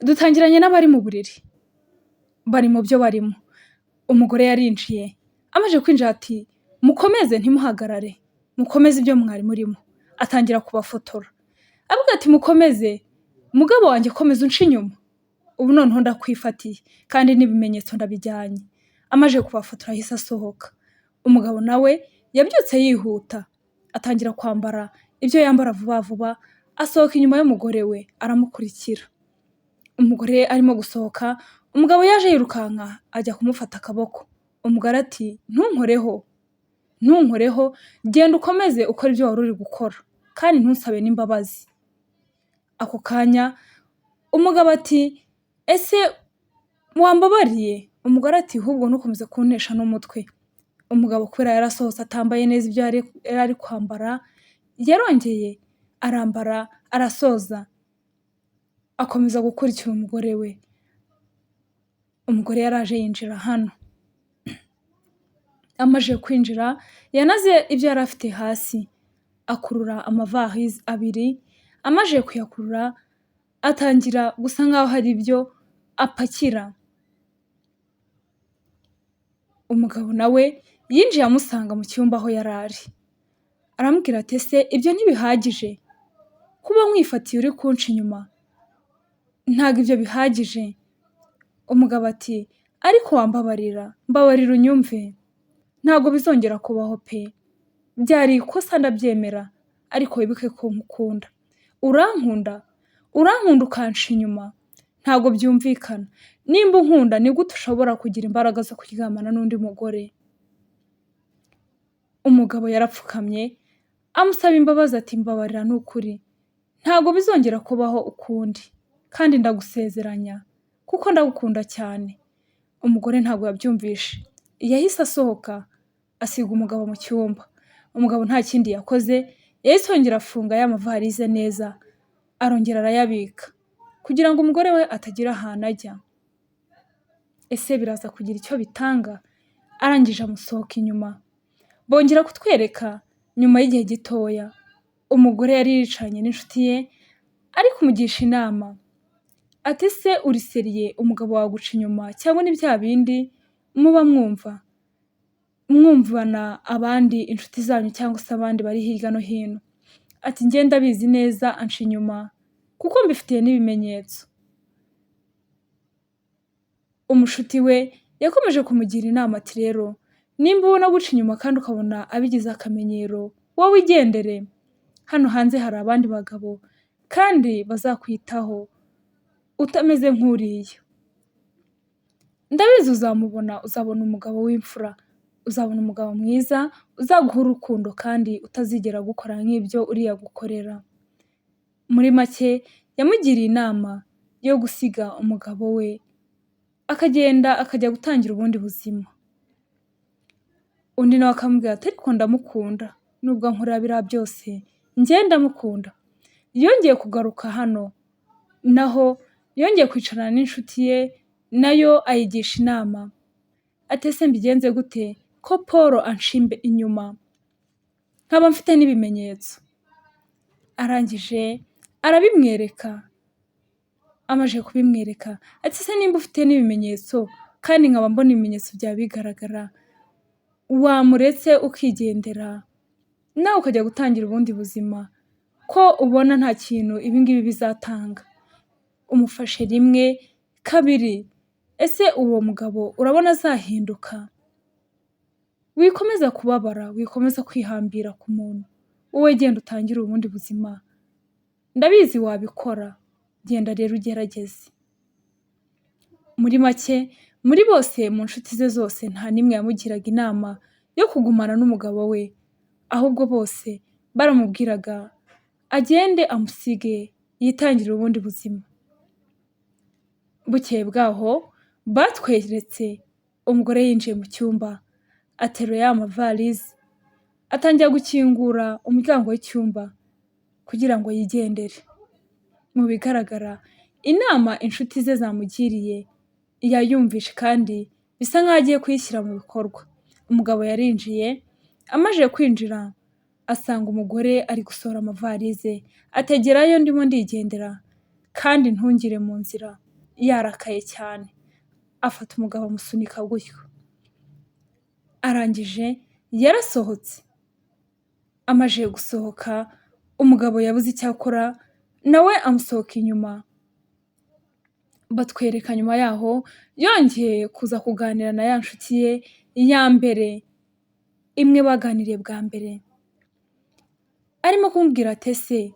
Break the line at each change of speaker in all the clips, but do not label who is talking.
Dutangiranye n'abari mu buriri, bari mu byo barimo. Umugore yarinjiye, amaze kwinjira ati: "Mukomeze ntimuhagarare, mukomeze ibyo mwari murimo." Atangira kubafotora, avuga ati: "Mukomeze, mugabo wanjye komeza unce inyuma, ubu noneho ndakwifatiye kandi n'ibimenyetso ndabijyanye." Amaze kubafotora yahise asohoka. Umugabo nawe yabyutse yihuta, atangira kwambara ibyo yambara vuba vuba, asohoka inyuma y'umugore we aramukurikira. Umugore arimo gusohoka, umugabo yaje yirukanka ajya kumufata akaboko. Umugore ati: "Ntunkoreho, ntunkoreho, genda ukomeze ukore ibyo wari uri gukora kandi ntusabe n'imbabazi." Ako kanya umugabo ati: "Ese wambabariye?" Umugore ati: "Ahubwo ntukomeze kuntesha n'umutwe." Umugabo kubera yarasohotse atambaye neza ibyo yari ari kwambara, yarongeye arambara arasoza, akomeza gukurikira umugore we. Umugore yaraje yinjira hano. Amaze kwinjira yanaze ibyo yari afite hasi, akurura amavarize abiri, amaze kuyakurura atangira gusa nkaho hari ibyo apakira. Umugabo nawe yinjiye amusanga mu cyumba aho yari ari, aramubwira ati: "Ese ibyo ntibihagije? Kuba nkwifatiye uri kunca inyuma ntabwo ibyo bihagije?" Umugabo ati: "Ariko wambabarira, mbabarira unyumve, ntabwo bizongera kubaho pe! Byari ikosa ndabyemera, ariko wibuke ko nkukunda. Urankunda? Urankunda ukanca inyuma? Ntabwo byumvikana. Nimba unkunda, ni gute ushobora kugira imbaraga zo kuryamana n'undi mugore?" Umugabo yarapfukamye amusaba imbabazi ati: "Mbabarira ni ukuri, ntabwo bizongera kubaho ukundi kandi ndagusezeranya kuko ndagukunda cyane." Umugore ntabwo yabyumvishe, yahise asohoka asiga umugabo mu cyumba. Umugabo nta kindi yakoze, yahise yongera afunga ya mavarize neza, arongera arayabika kugira ngo umugore we atagira ahantu ajya. Ese biraza kugira icyo bitanga? Arangije amusohoka inyuma. Bongera kutwereka nyuma y'igihe gitoya, umugore yari yicaranye n'inshuti ye ari kumugisha inama, ati: "Ese uri sérieux, umugabo wawe aguca inyuma cyangwa ni bya bindi muba mwumva mwumvana abandi inshuti zanyu cyangwa se abandi bari hirya no hino?" Ati: "Njye ndabizi neza anca inyuma kuko mbifitiye n'ibimenyetso." Umushuti we yakomeje kumugira inama ati: "Rero nimba ubona aguca inyuma kandi ukabona abigize akamenyero, wowe igendere, hano hanze hari abandi bagabo kandi bazakwitaho utameze nk'uriya. Ndabizi uzamubona, uzabona umugabo w'imfura, uzabona umugabo mwiza uzaguha urukundo kandi utazigera agukora nk'ibyo uriya agukorera." Muri make yamugiriye inama yo gusiga umugabo we akagenda akajya gutangira ubundi buzima. Undi nawe akamubwira ati: "Ariko ndamukunda, nubwo ankorera biriya byose njye ndamukunda." Yongeye kugaruka hano, naho yongeye kwicarana n'inshuti ye, nayo ayigisha inama, ati: "Ese mbigenze gute ko Paul anca inyuma nkaba mfite n'ibimenyetso?" Arangije arabimwereka, amaze kubimwereka ati: "Ese nimba ufite n'ibimenyetso kandi nkaba mbona ibimenyetso byawe bigaragara, wamuretse ukigendera nawe ukajya gutangira ubundi buzima, ko ubona nta kintu ibi ngibi bizatanga? Umufashe rimwe, kabiri, ese uwo mugabo urabona azahinduka? Wikomeza kubabara, wikomeza kwihambira ku muntu, wowe genda utangire ubundi buzima, ndabizi wabikora, genda rero ugerageze." Muri make, muri bose, mu nshuti ze zose, nta n'imwe yamugiraga inama yo kugumana n'umugabo we, ahubwo bose baramubwiraga agende amusige yitangire ubundi buzima. Bukeye bwaho batweretse umugore yinjiye mu cyumba, ateruye ya mavarize, atangira gukingura umuryango w'icyumba kugira ngo yigendere. Mu bigaragara inama inshuti ze zamugiriye yayumvishe kandi bisa nkaho agiye kuyishyira mu bikorwa. Umugabo yarinjiye, amaze kwinjira asanga umugore ari gusohora amavarize, ati: "Gerayo ndimo ndigendera kandi ntungire mu nzira." yarakaye cyane, afata umugabo amusunika gutyo, arangije yarasohotse, amajije gusohoka umugabo yabuze icyo akora nawe amusohoka inyuma, batwereka nyuma yaho yongeye kuza kuganira na ya nshuti ye ya mbere, imwe baganiriye bwa mbere, arimo kumubwira ati ese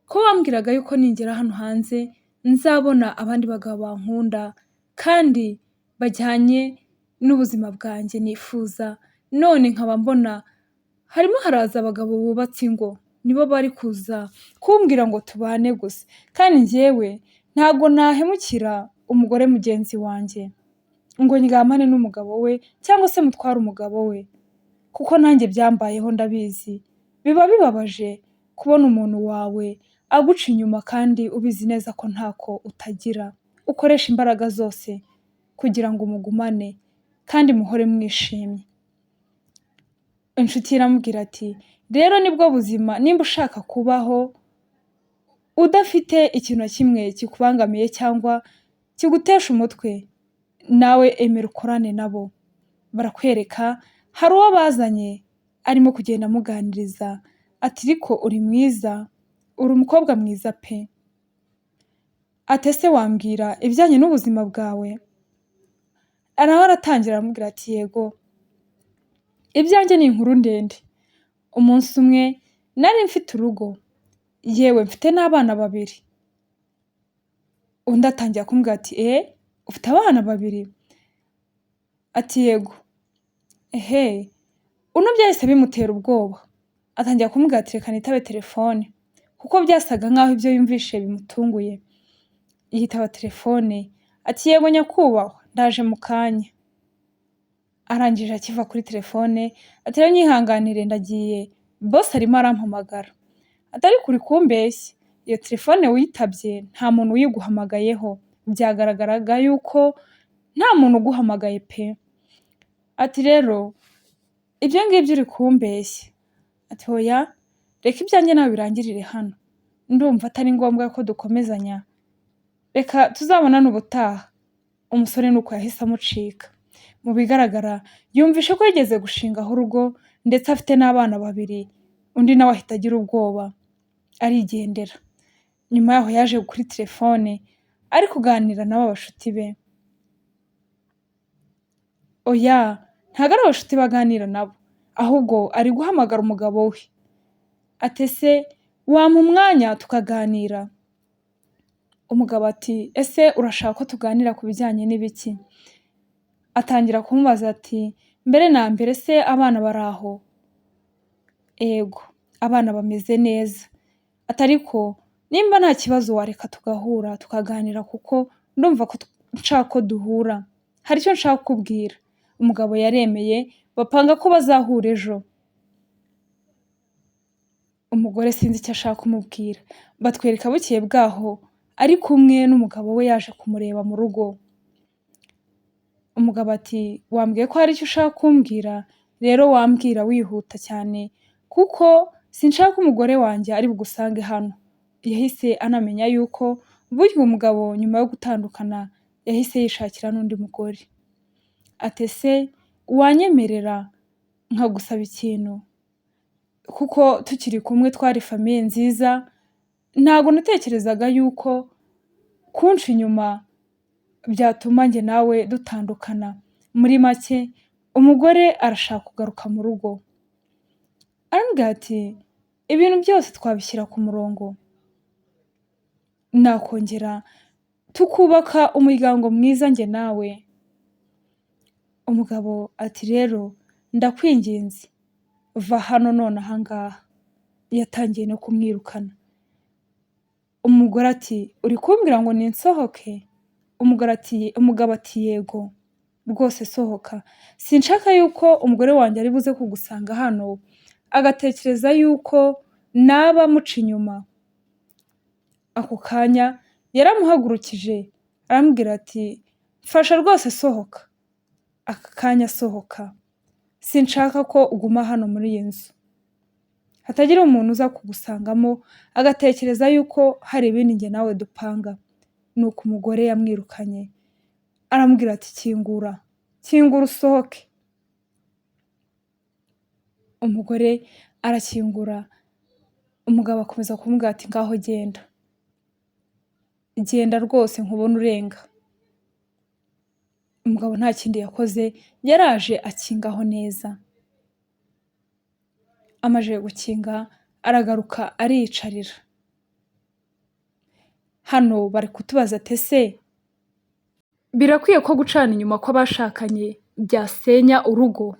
ko wambwiraga yuko ningera hano hanze nzabona abandi bagabo bankunda kandi bajyanye n'ubuzima bwanjye nifuza, none nkaba mbona harimo haraza abagabo bubatse ingo, nibo bari kuza kumbwira ngo tubane gusa, kandi njyewe ntabwo nahemukira umugore mugenzi wanjye ngo ndyamane n'umugabo we cyangwa se mutware umugabo we, kuko nanjye byambayeho ndabizi, biba bibabaje kubona umuntu wawe aguca inyuma kandi ubizi neza ko ntako utagira, ukoresha imbaraga zose kugira ngo umugumane kandi muhore mwishimye. Inshuti ye iramubwira ati rero nibwo buzima nimba ushaka kubaho udafite ikintu na kimwe kikubangamiye cyangwa kigutesha umutwe, nawe emera ukorane nabo. Barakwereka hari uwo bazanye arimo kugenda amuganiriza ati ariko uri mwiza, uri umukobwa mwiza pe! Ati ese wambwira ibijyanye n'ubuzima bwawe? Nawe aratangira aramubwira ati yego, ibyanjye ni inkuru ndende, umunsi umwe nari mfite urugo, yewe mfite n'abana babiri. Undi atangira kumubwira ati eee ufite abana babiri? Ati yego. Ehe, uno byahise bimutera ubwoba, atangira kumubwira ati reka nitabe telefone, kuko byasaga nkaho ibyo yumvishe bimutunguye. Yitaba telefone ati yego nyakubahwa ndaje mu kanya. Arangije akiva kuri telefone ati rero nyihanganire ndagiye boss arimo arampamagara. Ati ariko uri kumbeshya, iyo telefone witabye nta muntu uyiguhamagayeho, byagaragaraga yuko nta muntu uguhamagaye pe! Ati rero ibyo ngibyo uri kumbeshya. Ati oya reka ibyanjye nawe birangirire hano, ndumva atari ngombwa ko dukomezanya, reka tuzabonane ubutaha. Umusore nuko yahise amucika. Mu bigaragara yumvishe ko yigeze gushingaho urugo ndetse afite n'abana babiri, undi nawe ahita agira ubwoba arigendera. Nyuma yaho yaje kuri telefone ari kuganira n'aba bashuti be. Oya ntabwo ari abashuti baganira nabo, ahubwo ari guhamagara umugabo we. Ati ese wampa umwanya tukaganira? Umugabo ati ese urashaka ko tuganira ku bijyanye n'ibiki? Atangira kumubaza ati mbere na mbere se abana bari aho? Ego abana bameze neza. Ati ariko nimba nta kibazo wareka tugahura tukaganira kuko ndumva ko nshaka ko duhura, hari icyo nshaka kukubwira. Umugabo yaremeye bapanga ko bazahura ejo. Umugore sinzi icyo ashaka kumubwira. Batwereka bukeye bwaho ari kumwe n'umugabo we yaje kumureba mu rugo. Umugabo ati wambwiye ko hari icyo ushaka kumbwira, rero wambwira wihuta cyane kuko sinshaka ko umugore wanjye ari bugusange hano. Yahise anamenya yuko burya umugabo nyuma yo gutandukana yahise yishakira n'undi mugore. Ati ese wanyemerera nkagusaba ikintu? Kuko tukiri kumwe twari famille nziza, ntabwo natekerezaga yuko kunca inyuma byatuma njye nawe dutandukana. Muri make umugore arashaka kugaruka mu rugo. Aramubwira ati ibintu byose twabishyira ku murongo, nakongera tukubaka umuryango mwiza njye nawe. Umugabo ati rero ndakwinginze va hano none aha ngaha. Yatangiye no kumwirukana. Umugore ati uri kumbwira ngo ninsohoke? Umugabo ati yego rwose sohoka, sinshaka yuko umugore wanjye ari buze kugusanga hano agatekereza yuko naba muca inyuma. Ako kanya yaramuhagurukije aramubwira ati mfasha rwose sohoka, aka kanya sohoka, sinshaka ko uguma hano muri iyi nzu, hatagira umuntu uza kugusangamo agatekereza yuko hari ibindi njye nawe dupanga. Nuko umugore yamwirukanye, aramubwira ati kingura, kingura usohoke. Umugore arakingura, umugabo akomeza kumubwira ati ngaho genda, genda rwose nkubone urenga. Umugabo nta kindi yakoze, yaraje akingaho neza. Amajije gukinga aragaruka ariyicarira. Hano bari kutubaza ati ese birakwiye ko gucana inyuma kw'abashakanye byasenya urugo?